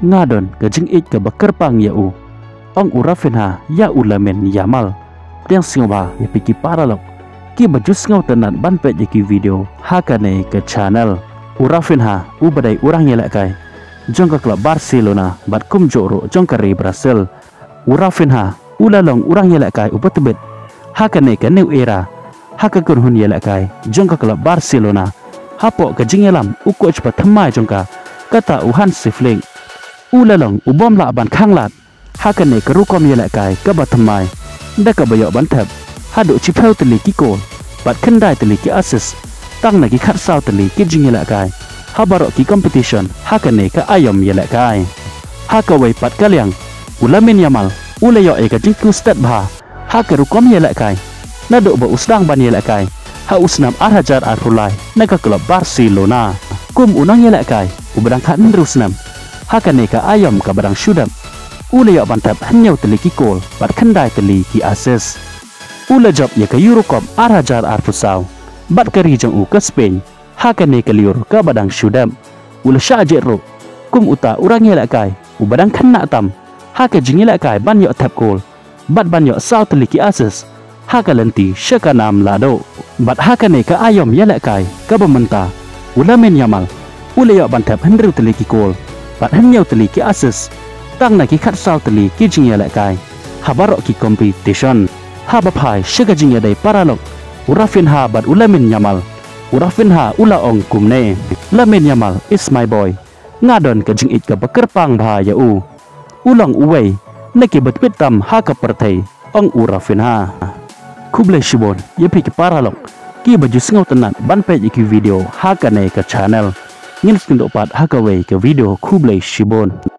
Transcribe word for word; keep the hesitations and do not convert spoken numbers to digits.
nga don ka jingïeit kaba kyrpang ïa u, ong u Rafinha ïa u Lamine Yamal. Pdiang sngewbha ïa phi ki paralok kiba ju sngewtynnat ban peit ïa ki video ha kane ka channel. U Rafinha uba dei u rangïalehkai jong ka klub Barcelona bad kumjuh ruh jong ka ri Brazil. U Rafinha u la long u rangïalehkai uba tbit ha kane ka new era ha ka kynhun ïalehkai jong ka klub Barcelona, hapoh ka jingïalam u coach ba thymmai jong ka, kata u Hansi Flick. U la long u bym lah ban khanglad ha kane ka rukom ïalehkai kaba thymmai, da kaba ïoh ban thep haduh shiphew tylli ki kol bad khyndai tylli ki assist tang na ki khatsaw tylli ki jingïalehkai ha baroh ki competition ha kane ka aïom ïalehkai. Ha kawei pat ka liang, u Lamine Yamal u la ïoh ïa ka jingkiew stet bha ha ka rukom ïalehkai naduh ba u sdang ban ïalehkai ha u snem ar hajar arphew lai na ka klub Barcelona. Kum u nongïalehkai uba dang khathynriew snem ha kane ka aïom kaba dang shu dep, u la ïoh ban thep hynñiew tylli ki kol bad khyndai tylli ki assist. U la jop ïa ka Euro Cup ar hajar arphew saw bad ka ri jong u ka Spain ha kane ka lyiur kaba dang shu dep. U la shah jied ruh kum uta u rangïalehkai uba dang khynnah tam ha ka jingïalehkai ban ïoh thep kol bad ban ïoh saw tylli ki assist ha ka lynti sha ka nam lahduh. Bad ha kane ka aïom ïalehkai kaba mynta, u Lamine Yamal u la ïoh ban thep hynriew tylli ki kol bad hynñiew tylli ki assist tang na ki khatsaw tylli ki jingïalehkai ha baroh ki competition. Haba phai sha ka jingïadei paralok u Rafinha bad u Lamine Yamal, u Rafinha u la ong kumne: "Lamine Yamal is my boy. Nga don ka jingïeit kaba kyrpang bha ïa u. U long uwei na kiba tbit tam ha ka pyrthei," ong u Rafinha. Khublei shibun ïa phi ki paralok kiba ju sngewtynnat ban peit ïa ki video ha kane ka channel. Ngin sa ïakynduh pat ha kawei ka video. Khublei shibun.